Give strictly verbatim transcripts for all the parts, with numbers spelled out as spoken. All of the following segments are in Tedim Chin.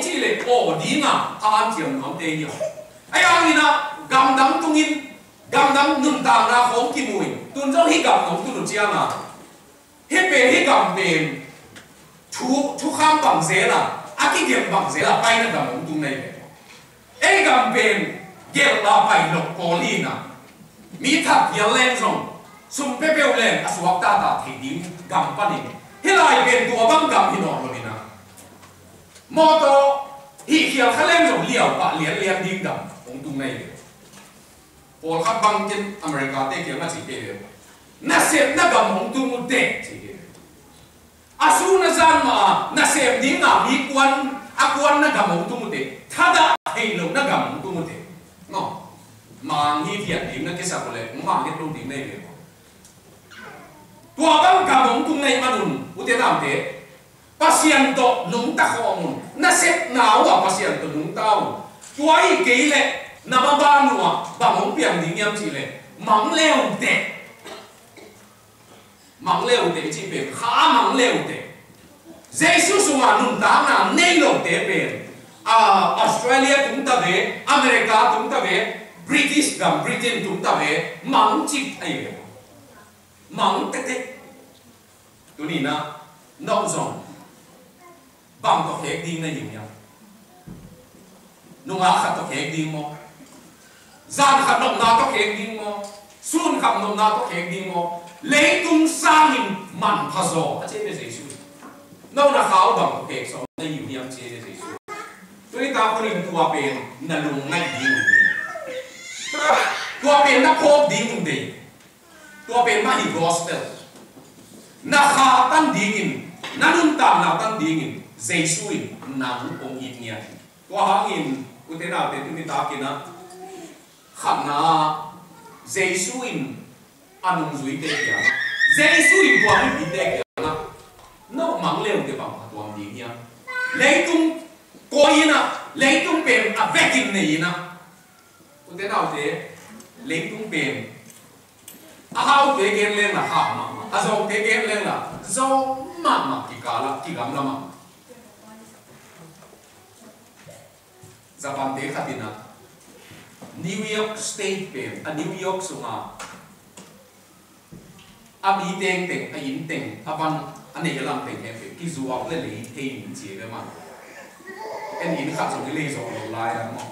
cih leh aw dinga a anthiam nuamte hi a. Ahi hangin ah gamdang tungin, gamdang nuntakna khawng kimu in, tun zong hih gam nong tun uh cianga hih pen, hih gam pen thu, thukham bang zela, a kigelh bang zela paina gam hong tung na hi ve. Ei gam pen gelh a pai lo pawl hi na. Mi that hial leng zong, sum peuhpeuh leng a suak tata thei ding gam panin, hih lai pen tua bang gam hi nawn lo hi na. Mawtaw hih khial kha leng zong liau pah lianlian ding gam hong tung na hi ve. Pawlkhat bangin America te kiangah ci kei ve. Nasepna gam hong tung uh teh, ci kei ve. A sun a zan mah a nasem dinga mi kuan, a kuanna gam hong tung uh teh. Thadah theih lohna gam hong tung uh teh. No. Mang hi thiat ding na kisak uh leh mang het lo ding na hi ve. Tua bang gam hong tung na hih manun, ute naute, Pasian tawh nungta khawm un. Nasepna uh ah Pasian tawh nungta un. Tua hi kei leh na maban uh ah bang hong piang ding hiam cih leh, mang le uh teh. Mang le uh teh i cih pen, kha mang le uh teh. Jesu sungah nuntakna nei lote pen, a, Australia tung ta ve, America tung ta ve, British gam, Britain tung ta ve, mang cip ahi ve. Mang tete. Tuni-in ah, nong zong bang tawh khek ding na hi uh hiam? Nungak khat tawh khek ding maw? Zan khat nopna tawh khek ding maw? Sun khat nopna tawh khek ding maw? Leitung sangin manpha zaw, a ci hi ve Jesu. No na kha uh bang tawh khek sawm na hi uh hiam, ci hi ve Jesu. Tuni tak hunin tua pen na lungngaih ding uh hi. Tua pen na phawk ding uh hi. Tua pen mah hi gospel. Na kha tan dingin, na nuntakna tan dingin Jesu in nang hong it ngiat hi. Tua hangin, ute naute, tuni takin ah, khatna, Jesu in a nungzuite kiangah, Jesu in tua mipite kiangah, no mang le uh teh bang pha tuam ding hiam? Leitung koi in ah, leitung pen a vekin nei in ah, ute naute, leitung pen a haute gen leng la hau mahmah, a zawngte gen leng la zawng mahmah, kikal ah kigamla mahmah. Japan-te khat in ah New York State pen, a New York sungah a mi tengteng, a inn teng, a van a nei a lam teng khempeuh kizuak leh lei thei ning ci ve mah. En inn khat zong i lei zawh lo lai a maw.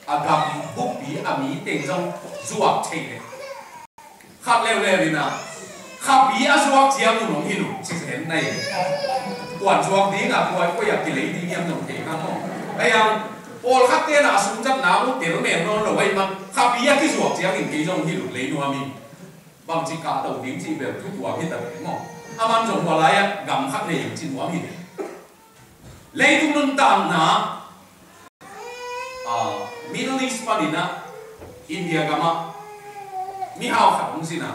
A gam buppi a mi teng zong zuak thei leh. Khat leuleu in ah, khapi a zuak ciang un hong hilh uh, ci zen na hi. Kuan zuak ding a, koi koi a kilei ding hiam zong thei kha maw. Ahi hang, pawlkhatte in ah a sum zatna uh tel men nawn lo ahih man, khapi a kizuak ciangin kei zong hilh uh lei nuam ing. Bangci kahto ding cih bel thu tuam hi ta ve maw. Aman zong hua lai-ah gam khat nei in ci nuam hi. Leitung nuntakna, ah, Middle East panin ah, India gamah mihau khat hong zin a,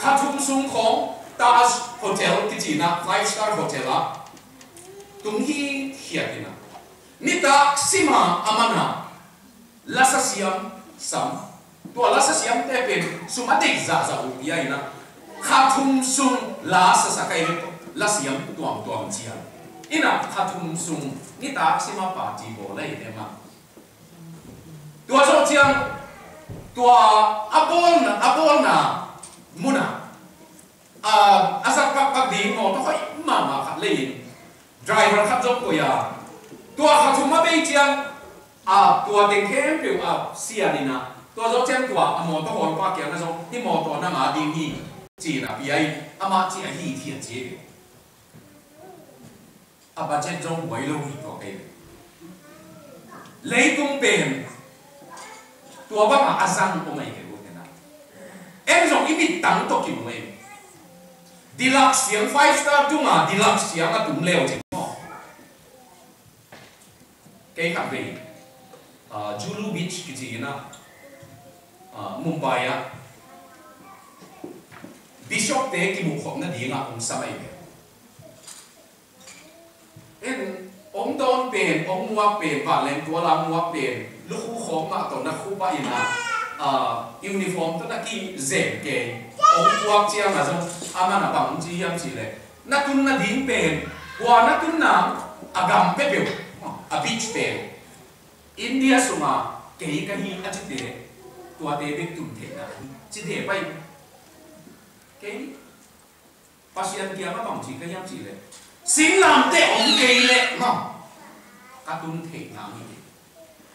kha thum sung khawng Taj Hotel kici-in ah, five star hotel ah tung hithiat in ah, nitak sim a, aman ah lasa siam sam. Tua lasa siamte pen sum a deih zahzah uh pia in ah, kha thum sung la sasak a, la siam tuamtuam ciang in ah, kha thum sung nitak sim a party bawl a hi te mah. Tua zawh ciang tua a bawlna, a bawlna mun ah, a, a zat pakpak ding mawtaw hoih mahmah khat lei in, driver khat zong koih a, tua kha thum a bei ciang, a, tua teng khempeuh a sian in ah, tua zawh ciang tua a mawtaw hawlpa kiangah zong, hih mawtaw nang a ding hi, ci-in a pia in, amah cih a hi thei a ci hi. A budget zong buai lo hi tua kei. Leitung pen tua bangah a zang om ahi kei uh hi na. En zong i mittang tawh kimu ei. Deluxe siang, five star tunga deluxe siang a tung leu cin maw. Kei khat vei, ah, Juhu Beach kici in ah, ah, Mumbai ah bishop-te kimuhkhopna dingah hong sam ahi ve. En, hong dawn pen, hong muak pen, vanleng tual a muak pen, lukhu khawng mah tawh na khup ah in ah, ah, uniform tawh na kizem kei. Hong puak ciangah zong, aman a bang ci hiam cih leh, na tun nading pen Kua na tun nang, a gam peuhpeuh, a beach pen, India sunga kei ka hi a cite, tuate bek tun theihna hi, cite pai. Kei Pasian kiangah bang ci ka hiam cih leh, singlamteh om kei leh maw, ka tun theihna hi.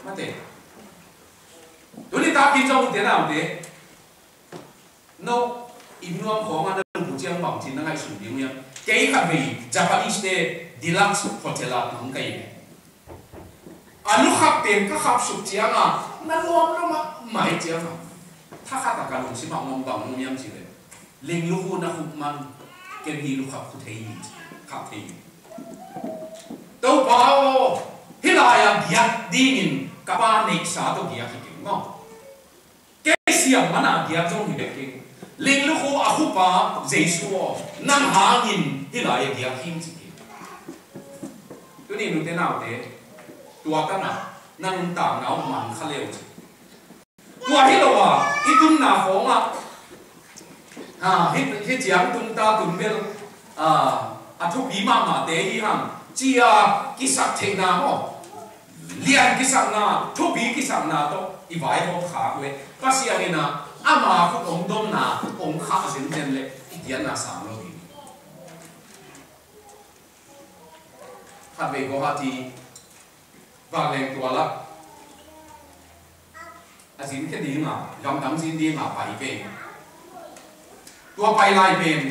Mate. Tuni takin zong ute naute, no, inn nuam khawngah na lungput ciang bangci na ngaihsun ding uh hiam? Kei khatvei Japanese te deluxe hotel ah tung ka hi ve. A lukhap pen ka khapsuk ciangah na nuam lo mahmah hi ciangah, thakhat ah ka lungsimah om bang om hiam cih leh, ling lukhu na khup man, ken hih lukhap khu thei hi, khap thei hi. Topa aw, hih lai-ah giak dingin ka pa neihsa tawh giak hi keng maw. Kei siam mana giak zong hi bek keng. Ling lukhu a khupa Jesu aw, nang hangin hih lai-ah giak hing ci keng. Tuni nute naute, tua tanah na nuntakna uh man kha leu ci. Tua hi lo a, i tunna khawngah, ha, hih, hih ciang tung ta tun bel, a, a thupi mahmahte hi hang, cia kisak theihna maw, lian kisakna, thupi kisakna tawh i vaihawm khak leh, Pasian in a, ama khut hong domna hong khah zenzen leh i tiatna sang lo ding. Khatvei Guwahati vanleng tual ah a zin khia dinga, gamdang zin dinga pai pen, tua pai lai pen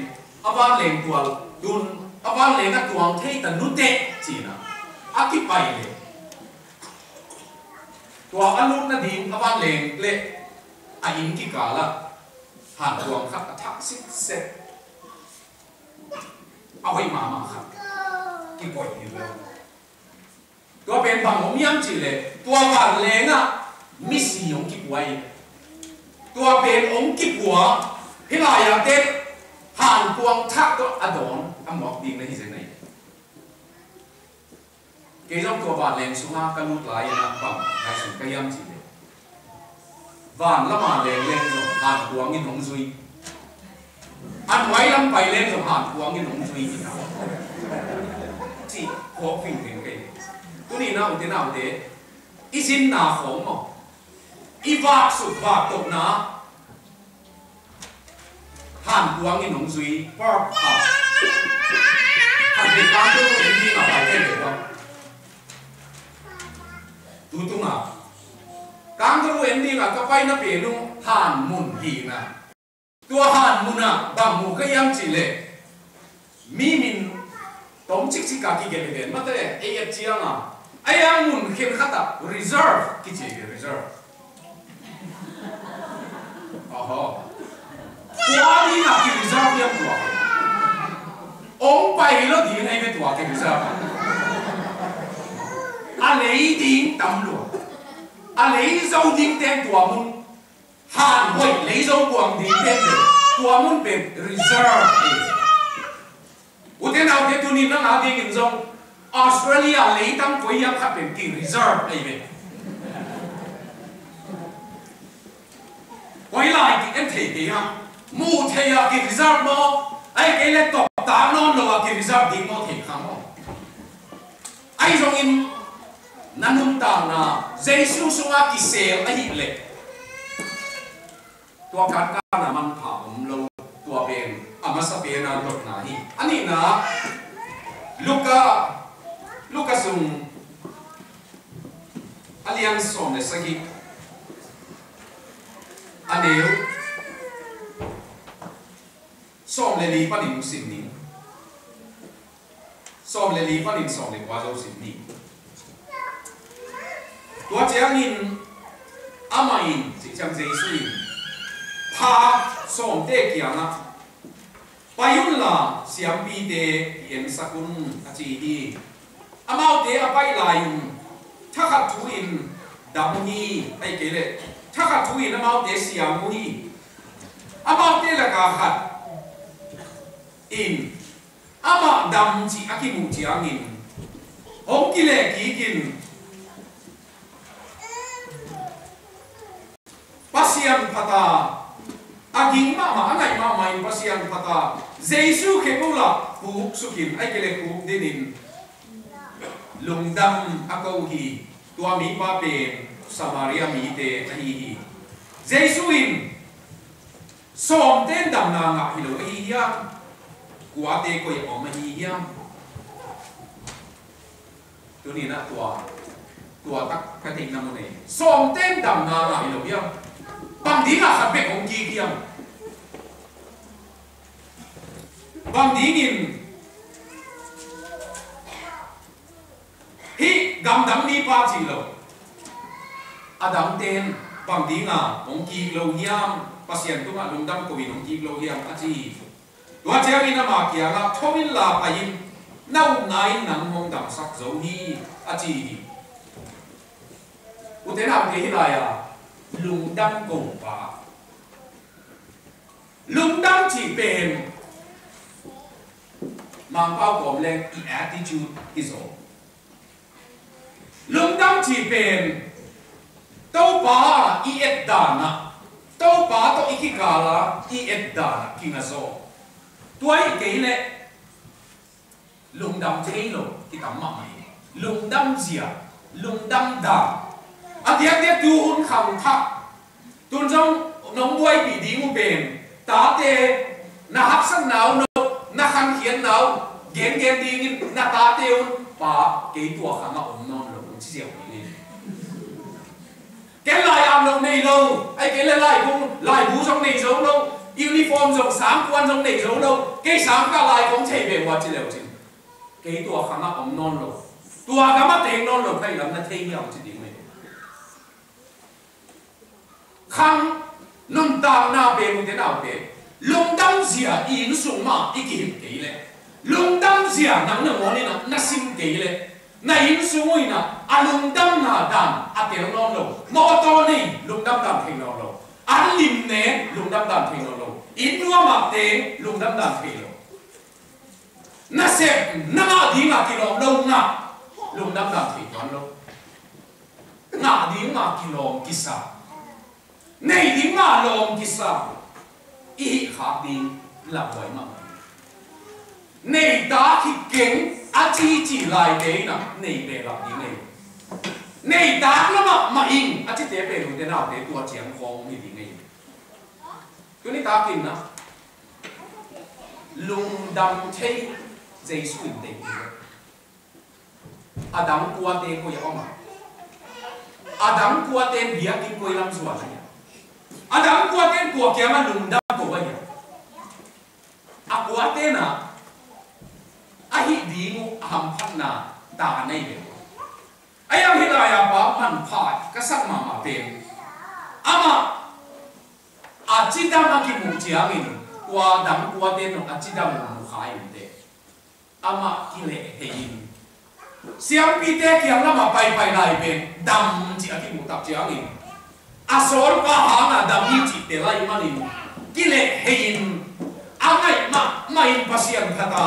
a vanleng tual tun, a vanleng a tuang thei ta nuteh cina a kipai leh, tua a lut nading a vanleng leh a inn kikal ah hankuang khat a thak sitset, a hoih mahmah khat kikoih hi ve. Tua pen bang om hiam cih leh, tua vanleng ah misi hong kipua hi. Tua pen hong kipua, hih lai-ah te hankuang thak tawh a dawn a muak ding na hi zen ahi. Kei zong tua vanleng sungah ka lut lai-in ah bang ngaihsun ka hiam cih leh, van lam a leng leng zong hankuang in hong zui. A nuai lam pai leng zong hankuang in hong zui hi na. Cih phawk vingveng kei. Tuni na ute naute, i zinna khawng maw, i vaksuk vaktokna hankuang in hong zui, park a. Khatvei kangaroo en ding a pai kei leh bang. Tu tungah kangaroo en ding a ka paina pen uh han mun hi na. Tua han mun ah bang mu ka hiam cih leh, mi min tom cikcik a kigelh i ven mate, ei et ciang a, ei a mun khenkhat ah reserve kici hi, reserve. Aho. Kua ding a ki reserve hiam tua? Ong pai lo ding ahi ve tua ki reserve. A lei ding tam lua. A lei zo ding ten tua mun. Han hoih lei zo buang ding pen pen, tua mun pen reserve hi. Ute naute, tuni nang a dingin zong Australia leitang koi hiam khat pen ki reserve ahi ve. Koi lai ki en thei kei hang, muh thei a ki reserve maw, ahih kei leh tawp tak nawn lo a ki reserve ding maw, thei kha maw. Ahi zongin na nuntakna Jesu sungah kisel ahih leh, tua katkana manpha om lo, tua pen a masa pen a lotna hi. A nihna, Luka, Luka sung a lian sawm le sagih, a neu sawm le li panin sim ni. Sawm le li panin sawm le kua zo sim ni. Tua ciangin amah in, cih ciang Jesu in, pha sawmte kiangah, "Pai unla siampite ki-ensak un," a ci hi. Amaute a pai lai-un thakhat thu-in dam uh hi, ahih kei leh thakhat thu-in amaute siam uh hi. Amaute laka khat in amah dam cih a kimuh ciangin hong kileh kikin, Pasian phat a, a ging mahmah, a ngaih mahmah in Pasian phat a, Jesu khek uhla khuk sukin, ai kei le khuk dinin lungdam a ko hi. Tua mipa pen Samaria mite ahi hi. Jesu in sawmten damna ngah hi lo ahi hiam? Kuate koi a om ahi hiam? Tuni-in ah tua, tua tak ka theihna mun ei. Sawmten damna ngah hi lo hiam? Bang dingin khat bek hong kik hiam? Bang dingin hih gamdang mipa ci lo, a dangten bang dingin hong kik lo hiam? Pasian tungah lungdam ko-in hong kik lo hiam a ci hi. Tua ciangin ama kiangah, "Tho inla pai in, na upna in nang hong damsak zo hi," a ci hi. Ute naute, hih lai-a lungdam ko pa, lungdam cih pen Mangpau kawm leng i attitude hi zaw. Lungdam cih pen Topa i et dan ah, Topa tawh i kikal a i et dan ah kinga zaw. Tua hi kei leh lungdam thei lo kitam mahmah hi. Lungdam zia, lungdam dan, a diakdiak tu hun khangthak, tun zong nong buaipih ding uh pen, tate na haksatna uh lo, na khankhiatna uh gengen dingin na tate un, "Pa, kei tua khang ah om nawn lo," ci ziau ding hi. Ken lai-am lo nei lo, ai kei le laikung, laibu zong nei zo lo, uniform zong, sangkuan zong nei zo lo, kei sangkah lai kong thei ve uh a ci leu cin, "Kei tua khang ah om nawn lo, tua gam ah teng nawn lo, khai lam na thei hiam?" ci ding hi. Khang nuntakna pen, ute naute, lungdam zia i inn sung mah i kihilh kei leh, lungdam zia nang nangawn in ah na sim kei leh, na inn sung uh in ah a lungdamna dan a tel nawn lo. Mawtaw nei, lungdam dan thei nawn lo. An lim ne, lungdam dan thei nawn lo. Inn nuam ah teng, lungdam dan thei lo. Nasep na ngah ding a kilawm lo ngah, lungdam dan thei tuan lo. Ngah ding a kilawm kisa, nei ding a lawm kisa i hih khak ding lamhuai mahmah. Nei tak hi keng a cici laite in ah nei behlap ding ei. Nei tak la mahmah ing a cite pen, ute naute, tua ciang khawng hi ding ei. Tuni takin ah lungdam thei Jesu in tei hi. A dang kuate koi a om a? A dang kuate biakinn koi lam zuan a hia? A dang kuate kua kiangah lungdam ko a hia? A kuate na a hih ding uh a hamphatna ta nei ve. A yang hih lai-a pa manpha ka sak mahmah pen, amah a cidam a kimuh ciangin, tua dang kuate nong a cidam nong mu kha in teh, amah kilehhei in, siampite kiang lamah paipai lai pen dam cih a kimuh tak ciangin, a sawlpa hangah dam hi cihte lai manin kilehhei in, a ngaih mahmah in Pasian phat a,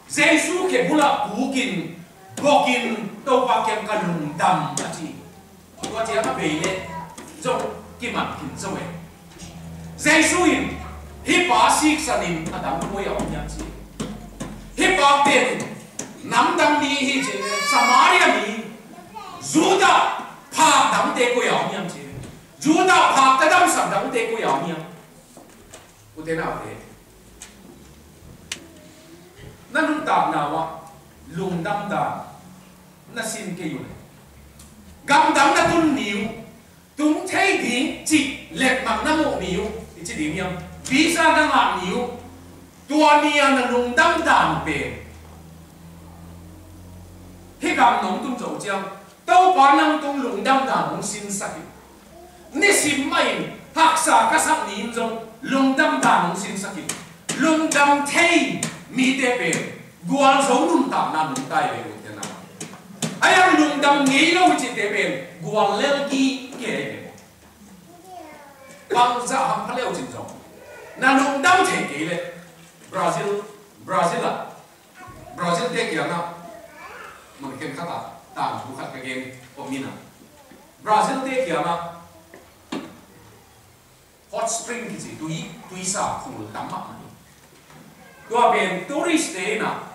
Jesu khe bulah pukin, bokin, "Topa kiang ka lungdam," a ci. Tua ciang a bei leh zong kiman khin zo e. Jesu in hih pa siksan in a dang koi a om hiam ci. Hih pa pen namdang mi hi ci, Samaria mi, Judah phak dangte koi a om hiam ci. Judah phak ka damsak dangte koi a om hiam? Ute naute, na nuntakna uah lungdam dan na sin kei uh leh, gamdang na tun ni uh, tung thei ding cih letmang na muh ni uh, i ci ding hiam, visa na ngah ni uh, tua ni-a na lungdam dan pen, hih gam nong tun zo ciang Topa nang tung lungdam dan hong sinsak in. Nisim mah in haksa ka sak ni in zong lungdam dan hong sinsak in. Lungdam thei mite pen gualzo nuntakna nungta hi ve, ute naute. A yang lungdam ngei lo cihte pen guallel kik hi ve. Bangzah hampha le uh cin zong, na lungdam thei kei leh, Brazil, Brazil ah, Brazil te kiangah, mun khenkhat ah tangthu khat ka gen om in ah, Brazil te kiangah hot spring kici tui, tuisa khul tam mahmah hi. Tua pen tourist te in ah